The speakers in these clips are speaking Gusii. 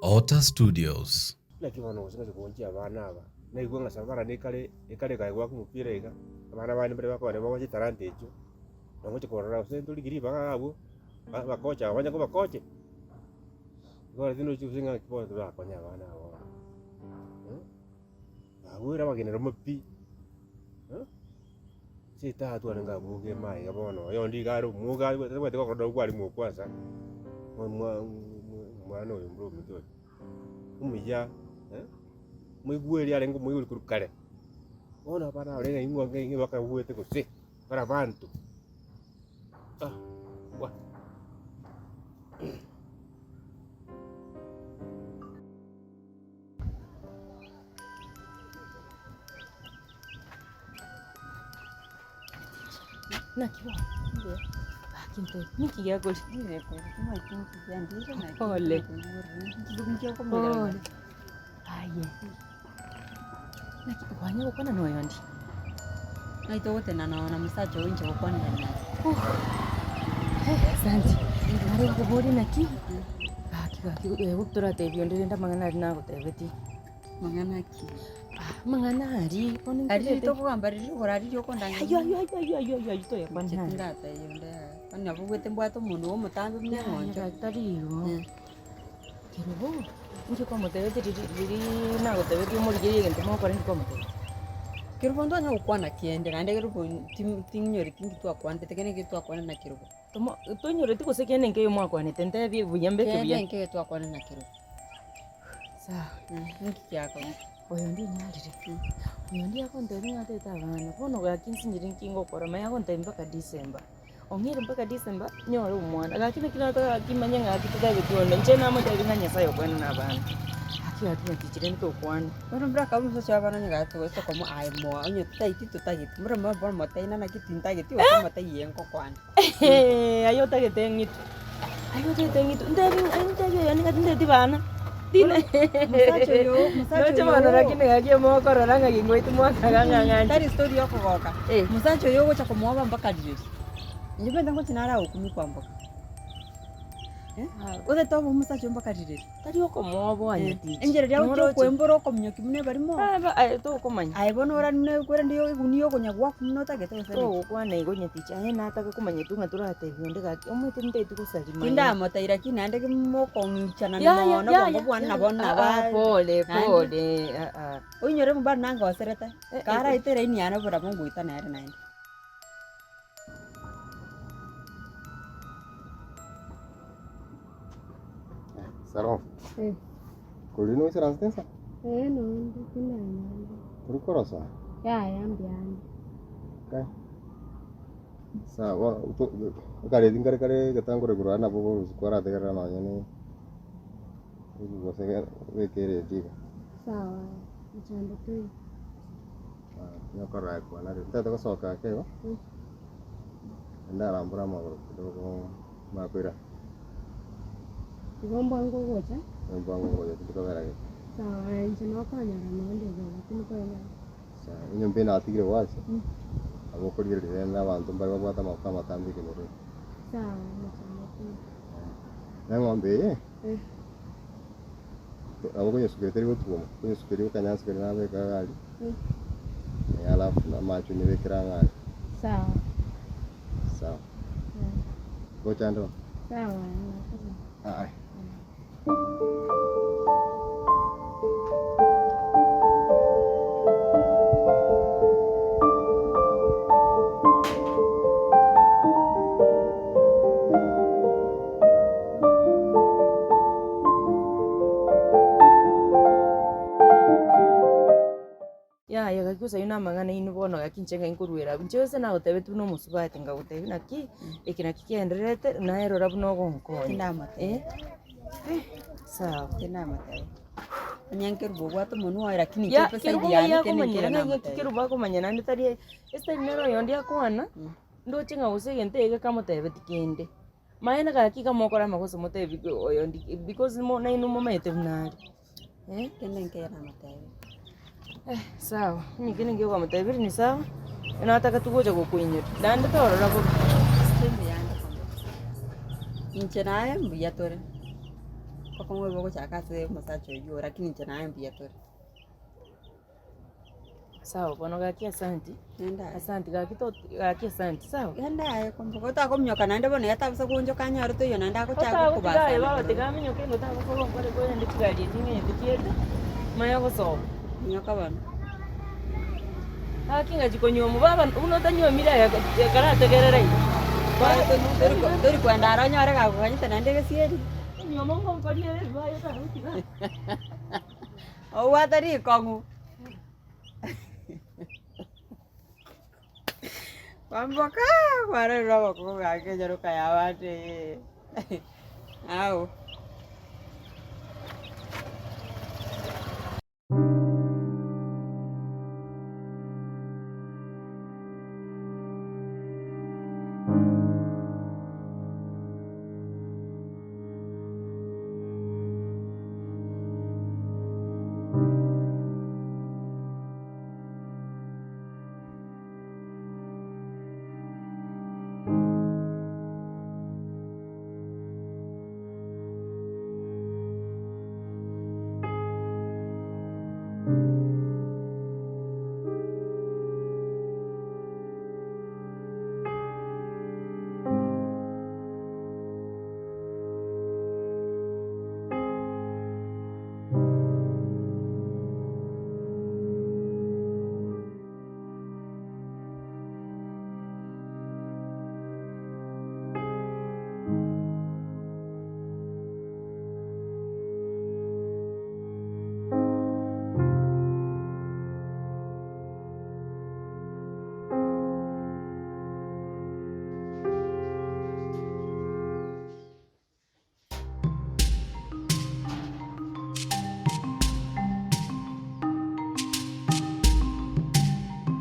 Otter Studios. Naki bono gose ngochia koonchia abana aba, naigwe ng'a Savara nekare ekare ekaegwa omopira iga, abana bande mbare bakogenda bagocha chitalanta echio, na ngochia korora gose ntorigie ribaga iga abwo, ba abakocha aba banye kobakoche, igo tindoochi gose ng'aki bono torakonye abana aba bono babuire abagenero pi. Ase etatu arenge abwoge ime iga bono, oyondi iga are omwoge aye tabwati gokora nabo kware mokwansa, omwana oyo mboro ominto oyo, omuya omoigweri arenge omoigweri korwa kare, bono abana aba rende ng'ai ng'ai bakabuete gose, bare abanto ah wa. Naki bono? Gaki nte, ninki giakoria? Pole. Pole. Aye. Naki kwanya gokwana na oyondi? Naki togotenena na omosacha oyo inche gokwanera naye. Asante. Nare gokoboria naki, gaki gaki toratebie onde rende amang'ana aria nagotebetie. Mang'ana ki? Amang'ana aria bono Aria nkerete. tokogamba riria okorariria okondangeria. Aywo aywo aywo aywo aywo aywo aywo toyakwana Inche naye. tindatebia onde yaya. Onye nabogwete mbwate omonwe omotambe buna eng'oncho. Yaya tari igo. Kerubo, inki kwamotebetie riria riria nagotebetie omorigererie egento mogokora inki kwamotebetie? Kerubo ntwanya gokwana kende naende kerubo tim- tinyoreti inki twakwanete kende nki twakwana na kerubo. Tomo tonyoreti gose kende nkeiyo mwakwanete ntebie buya mbeke Kende buya. nkeiyo twakwana na kerubo. Sawa. Ninki kiakorwa? Oyo ndi onyarire, oyo ndi agontebia ng'a atete abana, bono gaki nsinyire nki ngokora, manya agontebia mpaka December, ong'eire mpaka December, nyore omwana, gaki naki nataka gaki manye ng'a gaki totabeti onde, inche namotebia ng'a Nyasaye okwane na abana, gaki gaki nyatichi rende tokwana. Bono mbura akaba omosacha oye abana onye gatogocha komoa aye moa onye totageti totageti, mbura moa bono motebi naki tintageti gose motebie nkokwana. Aye otagete eng'iti, aye otagete eng'iti, ntebi ntebi oyo niga tinteti bana, tine Omosacha oyo omosacha Noche oyo bono lakini gaki mokorora ng'a gingoiti mwakaga ng'a ng'anche. Tari story ya okogoka, Eh. omosacha oyo ogocha komoa mpaka rireri, inche omanyete ngochi nare agokumia kwamboka, otagete obe omosacha oyo mpaka rireri. Tari okomoboa nyatichi. Enchera eria ogochia Noroche? okoembora okominyokia buna ebarimo. Aba aye tokomanya. Aye bono orarue buna korende egunia okonya goaka buna otagete gose naki. Togokwana igo nyatichi aye nataka komanya tu ng'a toratebia onde gaki omanyete ntagete gosaria maye. Tindamotebia lakini naende mokong'ichana Yaya, mono yaya, obongo bwane yaya, nabo ah, ah, naba pole naende pole ah, ah. oinyore bado nangoserete, Eh, eh, karaete eraini yane barabwo ngoita nere naende. Salome, Eh, korende noisaransete inse? eh, nonde tindanyara. Tori korosa? Yaya mbuya ande. Okay. Sawa bono to- ekareti nkare kare egetangore korwa aa nabo oborusia kwarategerera nonye ne gose obeke eredi iga. Sawa, mchando toiyo. Nyokorora kwana riria ntagete gosoka ake igo, naende arambore amagoro kidogo makoira. Igo mbwango ogocha? Mbwango ngocha tindi kobera gete. Sawa, inche nokonyora nonde igo lakini konya. Sawa, enyomba eye natigire gwase, nabo okorigereria rende abanto mbare babwate amagoko amatambe ekenyoro eke. Sawa, mochando toiyo. Na eng'ombe eye, nabo okonyesukeria teri gotuoma, okonyesukeria okanyansi karia nabeka iga aria, alafu na amache onyebekere ang'e aria. Sawa. Sawa. Gochande bono? Sawa. Aya. Yaya gaki gose ayio namang'ana aino bono gaki inche ng'ai nkoruera abwo. Inche gose nagotebetie buna omosubati nkagotebia naki, eke naki kiaendererete, naye rora buna ogonkonya. Tindamotebia. Eh, sawa. Tindamotebia. Onye nkerubo obwate omonwe oye lakini Ya, inche kerubo eside ng'ai yane kende akomanyera nkere ng'ai ng'aki namotebia. kerubo akomanya naende tari ase tari nere oyonde akwana, ndoche ng'a gose egento ege kamotebetie kende. Maene gaki kamokora amagoso motebi oyondi because mo nainwe momanyete buna are eh. Kende nkere namotebia. Sawa, onye kende nkeiyo kwamotebirie ni sawa, nataka tu gocha gokoinyora, naende torora bobe. Inche mbuya ande kono. Inche naye mbuya tore. Bokong'u obo bogochaka ase omosacha oyio oo lakini inche naye mbuya tore. Sawa bono gaki asanti, Genda aye. asanti gaki to gaki asanti sawa. Genda aye kwamboka otakominyoka naende bono iga tabisa goonchoka anyore toiyo naende agochaka Otagotiga aye kobasana baba korwa. tiga aminyoke ng'o tagosoa gonkore korende chigari echi ng'ende chiete, manya gosoka. Minyoka bono. Gaki ng'achi konyuomwa baba buna otanyuomire aye karategerere iga. Tori tori kwenda aro onyore gakoganyete naende egesieri. Onyuoma ngokoria ere ebibaye otagotiga. Obwate rikong'u. Kwamboka kwarorire obokong'u gaki enyaroka ya abande eye ao.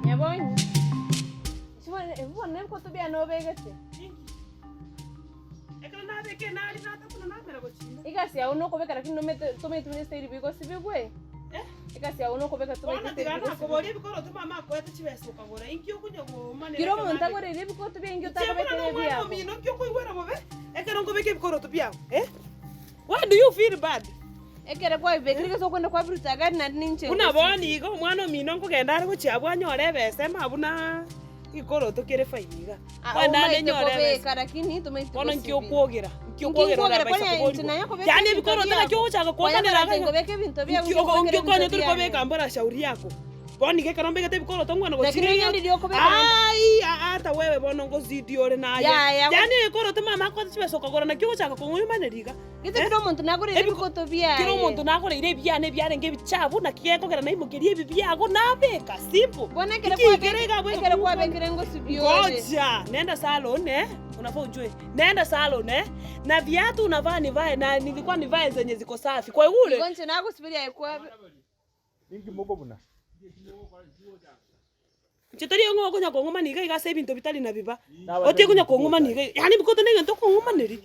Nyabonyi, chibone ebi bono ebikoto biane obegete. Ekero nabeka enari natakuna namera gochina. Egasi yago nokobeka lakini nomete tomanyeti buna esitairi bigosibigwe. Egasi yago nokobeka Bono tomanyeti tiga esitairi bigosibigwe. nakoboria ebikoroto mama akoete chibesa okagora inki okonya komanera Kera ekero omonto nabeka. agoreire ebikoto biaye inki Inche buna otakobekera nomwana ebiago. omino nki okoigwera bobe ekero nkobeka ebikoroto biago eh? Why do you feel bad? Ekero kwabibekire gose okwenda kwabiruta agari naende ninche Buna ngosibia. bono iga omwana omino nkogenda are gochia abwo anyore ebesa ema buna gekoroto kere fine iga. Ah, Kwenda ande omaete nyore ebesa. kobeka lakini tomaeti Bono nki gosibia. okwogera? Nki Nki okwogera nkwogera orabaisa kwani inche koborigwa? naye kobeka Yaani ebinto ebikoroto naki biago. ogochaka Kwanya kwomanera koranche iga? nkobeka ebinto biago Nki inche ogo nkobekere nki okonye ebinto tori biane. kobeka mbora shauri yako. Bono iga ekero mbegete ebikoroto ngwana Lakini gochiria onye ndiri okobeka naende. Aii aa ata wewe bono ngozidi ore naye. Yaya, Yaani egekoroto mama akoete chibesa okagora naki ogochaka kong'oimaneria iga? Gete kera omonto nagoreire Ebiko- ebikoto biaye. Kera omonto nagoreire ebiane ebiarenge ebichafu, naki gekogera naimokeria ebi biago nabeka, simple. Bono ekero Inki kwabeke- ikere iga abwo ekero egokunga? kwabekire ngosibia ore. Ngoja, nenda salon eh, unafaa ujue. Nenda salon eh, na viatu unafaa nivae na nilikuwa nivae zenye ziko safi. Kwa ule Igo inche nagosubiria aye kwabe. Ninki mokobuna? Inche tari ng'o okonya kong'umania iga iga ase ebinto bitari na biba. Otie konya kong'umania iga, yaani bikote na egento okong'umaneria.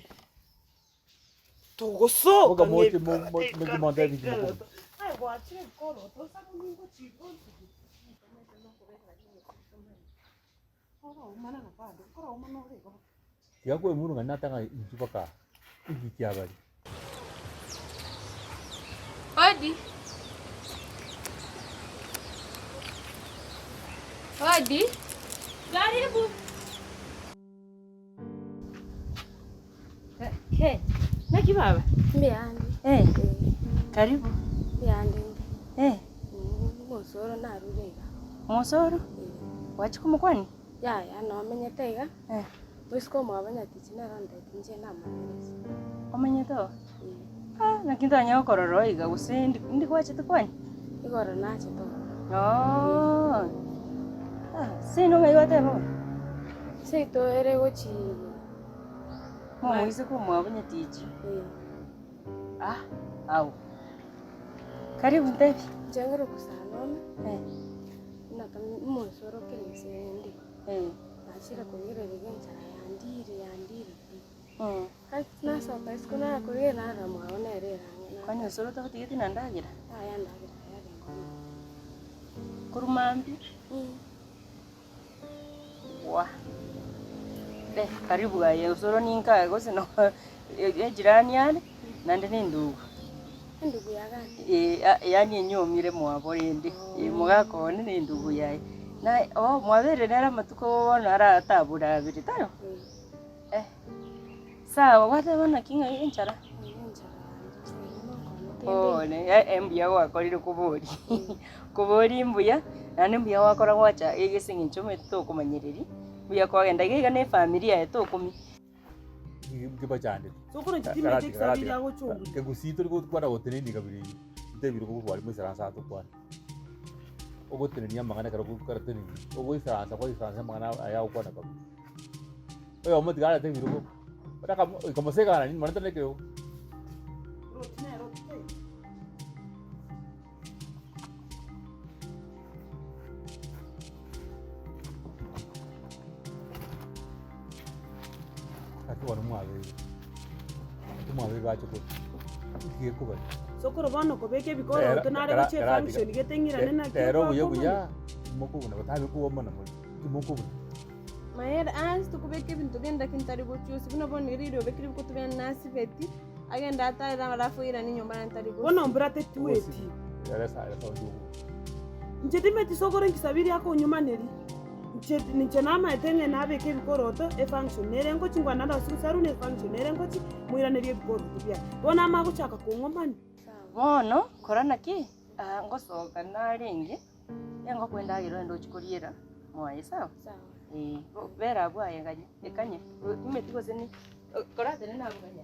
Togosoka Boka moche ng'ebikoro mo- mo- moche montebi inki mokobuna. Aye gwachire ebikoroto osabwe ningochi bonsi. Tiga kwemurungania natang'a inchuo baka inki kiabare. Hodi. Hodi. Karibu. Hey, naki baba? Mbuyande. Eh, karibu. Mbuyande inde. Eh, Omosoro narure iga. Omosoro? Gwachia komokwania? Yaya nomenyete iga. Eh. Moiseke omwabo nyatichi nere ontebetie inche namoterese. Omenyete oo? Eh. Ah, naki ntanya gokorora oo iga gose ndi ndi gwachete kwani? Igoro nachete oo. Ooh. Ah, seino ng'ai gwateba bono? Seito ere gochi Momoiseke omwabo nyatichi. Eh. Ah, au. Karibu ntebi. Inche ngere okosanome. Eh. Omosoro kera ense ende. Eh. Nachire korigereria enchara yandire yandire pi. Mm. Gaki nasoka isiko naya korigereria narora mwabo nere ere ang'e. Kwani osoro otagotigeti na ndagera? Yaya ndagera yarenge ororo. Korwa mambia? Mm. Wah. Eh, karibu aye osoro ninkae gose no ejirani are. Naende na endugu. Endugu ya gani? Ee, yaani enyomire mwabo rende, mogaka one na endugu yaye. Na oo mwabeire nere amatuko bono aratabure abere, tari? Eh, sawa gwateba naki ng'a enchara? Pole, eh mbuya gwakorire koboria, koboria mbuya, naende mbuya gwakora gwacha iga ase eng'encho omanyete tokomanyereria, mbuya kwagenda iga iga na efamiri yaye tokomia. Nkebachandete. Sokoro nchitimeti ekisabiri agochunguria. Ekegusii tori gokwana gotenenia kabere eyio, ntebire kobua mwarimu oisaransa atokwane. Ogotenenia amang'ana ekero karatenenia, ogoisaransa kwaisaransa amang'ana aya agokwana kabere. Oyomo tiga arete ebirogo, ikamoseganani morente na ekerogo. Gaki bono mwabeire, gaki mwabeire bache korwa, inki gekobari? Sokoro bono kobeka ebikoroto nare gochia efunction gete ng'irane naki Rero obuya okwakwa buya, timokobuna botabe kobomana more, timokobuna. Mayere aa tokobeka ebinto binde lakini tari gochusia buna bono riria obekire bikotubia nasibeti. Agende atarere amarafu oirane nyomba naende tari gose. Bono mbura tetueti. Inche timeti sokoro nkisabiri akonyumaneri. Inche ninche namaete ng'a nabeke ebikoroto efunction nere ngochi nkwane naro ase saruni efunction nere ngochi moiranerie ebikoroto biaye. Bono amagochaka kong'omani. Bono kora naki? Aa ngosoka narenge, engoko endagera ogende ochie koriera mwaye sawa? Eeh, bera abwo aye ganya, ekanye, imeti gose ni, koratenene abwo ganya.